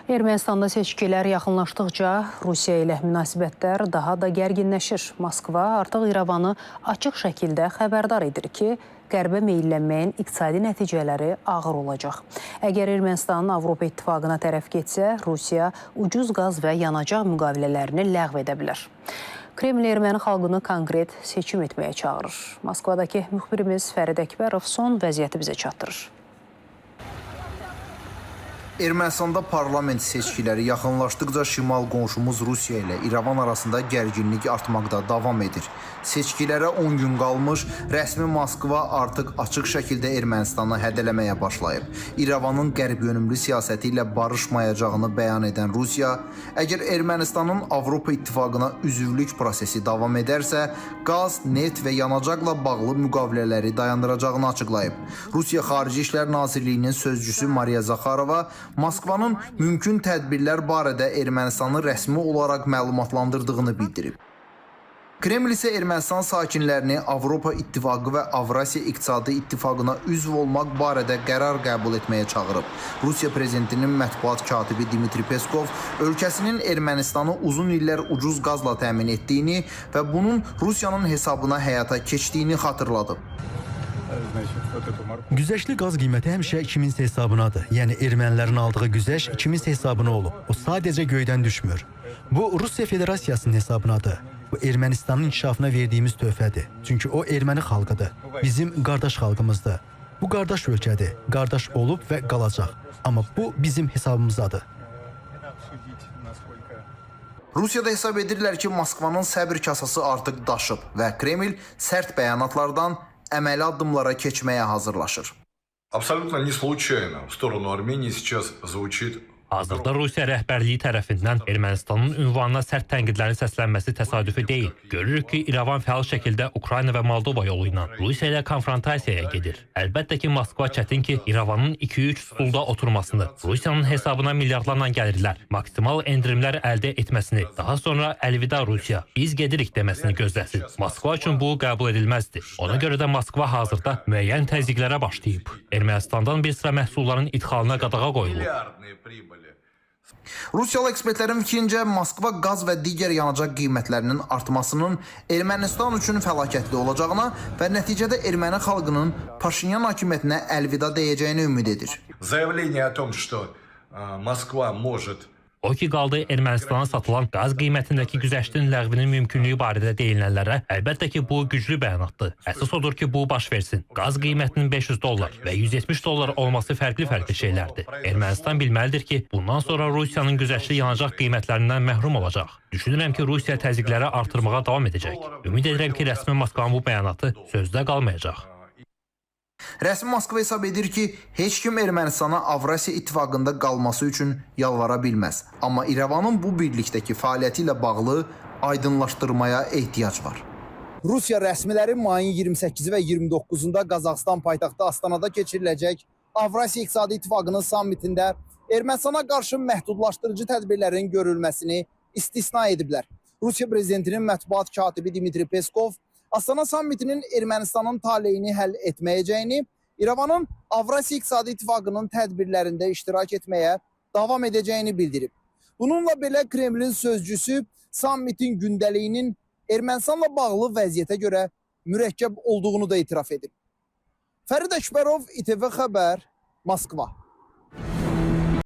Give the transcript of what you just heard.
Ermənistanda seçkilər yaxınlaşdıqca Rusiya ilə münasibətlər daha da gərginləşir. Moskva artıq İrəvanı açıq şəkildə xəbərdar edir ki, qərbə meyllənməyin iqtisadi nəticələri ağır olacaq. Əgər Ermənistanın Avropa İttifaqına tərəf getsə, Rusiya ucuz qaz və yanacaq müqavilələrini ləğv edə bilər. Kreml erməni xalqını konkret seçim etməyə çağırır. Moskvadakı müxbirimiz Fərid Əkbərov son vəziyyəti bizə çatdırır. Ermənistanda parlament seçkiləri yaxınlaşdıqca şimal qonşumuz Rusiya ilə İrəvan arasında gərginlik artmaqda davam edir. Seçkilərə 10 gün qalmış, rəsmi Moskva artıq açıq şəkildə Ermənistanı hədələməyə başlayıb. İrəvanın qərb yönümlü siyasəti ilə barışmayacağını bəyan edən Rusiya, əgər Ermənistanın Avropa İttifaqına üzvlük prosesi davam edərsə, qaz, neft və yanacaqla bağlı müqavilələri dayandıracağını açıqlayıb. Rusiya Xarici İşlər Nazirliyinin sözcüsü Mariya Zaxarova Moskvanın mümkün tədbirlər barədə Ermənistanı rəsmi olaraq məlumatlandırdığını bildirib. Kreml isə Ermənistan sakinlərini Avropa İttifaqı və Avrasiya İqtisadi İttifaqına üzv olmaq barədə qərar qəbul etməyə çağırıb. Rusiya prezidentinin mətbuat katibi Dmitri Peskov ölkəsinin Ermənistanı uzun illər ucuz qazla təmin etdiyini və bunun Rusiyanın hesabına həyata keçdiyini xatırladıb. Güzəştli qaz qiyməti həmişə kiminsə hesabınadır. Yəni ermənilərin aldığı güzəşt kiminsə hesabına olub. O sadəcə göydən düşmür. Bu Rusiya Federasiyasının hesabınadır. Bu Ermənistanın inkişafına verdiyimiz töhfədir. Çünki o erməni xalqıdır. Bizim qardaş xalqımızdır. Bu qardaş ölkədir. Qardaş olub və qalacaq. Amma bu bizim hesabımızdadır. Rusiyada hesab edirlər ki, Moskvanın səbir kasası artıq daşıb və Kreml sərt bəyanatlardan əməli addımlara keçməyə hazırlaşır. Абсолютно не случайно в сторону Армении сейчас звучит. Hazırda Rusiya rəhbərliyi tərəfindən Ermənistanın ünvanına sərt tənqidlərin səslənməsi təsadüfi deyil. Görürük ki, İrəvan fəal şəkildə Ukrayna və Moldova yolu ilə Rusiya ilə konfrontasiyaya gedir. Əlbəttə ki, Moskva çətin ki, İrəvanın 2-3 stulda oturmasını, Rusiyanın hesabına milyardlarla gəlirlər, maksimal endirimlər əldə etməsini, daha sonra əlvida Rusiya, biz gedirik deməsini gözləsin. Moskva üçün bu qəbul edilməzdir. Ona görə də Moskva hazırda müəyyən təzyiqlərə başlayıb. Ermənistandan bir sıra məhsulların idxalına qadağa qoyulub. Миллиардные прибыли. Rusiyalı ekspertlərin fikrincə Moskva qaz və digər yanacaq qiymətlərinin artmasının Ermənistan üçün fəlakətli olacağına və nəticədə erməni xalqının Paşinyan hakimiyyətinə əlvida deyəcəyinə ümid edir. Заявление о том, что Москва может O ki qaldı Ermənistana satılan qaz qiymətindəki güzəştin ləğvinin mümkünlüyü barədə deyilənlərə, əlbəttə ki, bu güclü bəyanatdır. Əsas odur ki, bu baş versin. Qaz qiymətinin 500 dollar və 170 dollar olması fərqli-fərqli şeylərdir. Ermənistan bilməlidir ki, bundan sonra Rusiyanın güzəştli yanacaq qiymətlərindən məhrum olacaq. Düşünürəm ki, Rusiya təzyiqləri artırmağa davam edəcək. Ümid edirəm ki, rəsmi Moskvanın bu bəyanatı sözdə qalmayacaq. Rəsmi Moskva hesab edir ki, heç kim Ermənistana Avrasiya İttifaqında qalması üçün yalvara bilməz. Amma İrəvanın bu birlikdəki fəaliyyəti ilə bağlı aydınlaşdırmaya ehtiyac var. Rusiya rəsmiləri mayın 28-i və 29-unda Qazaxıstan paytaxtı Astanada keçiriləcək Avrasiya İqtisadi İttifaqının sammitində Ermənistana qarşı məhdudlaşdırıcı tədbirlərin görülməsini istisna ediblər. Rusiya prezidentinin mətbuat katibi Dmitri Peskov Astana sammitinin Ermənistanın taleyini həll etməyəcəyini, İrəvanın Avrasiya İqtisadi İttifaqının tədbirlərində iştirak etməyə davam edəcəyini bildirib. Bununla belə Kremlin sözcüsü sammitin gündəliyinin Ermənistanla bağlı vəziyyətə görə mürəkkəb olduğunu da etiraf edib. Fərid Əkbərov, İTV Xəbər, Moskva.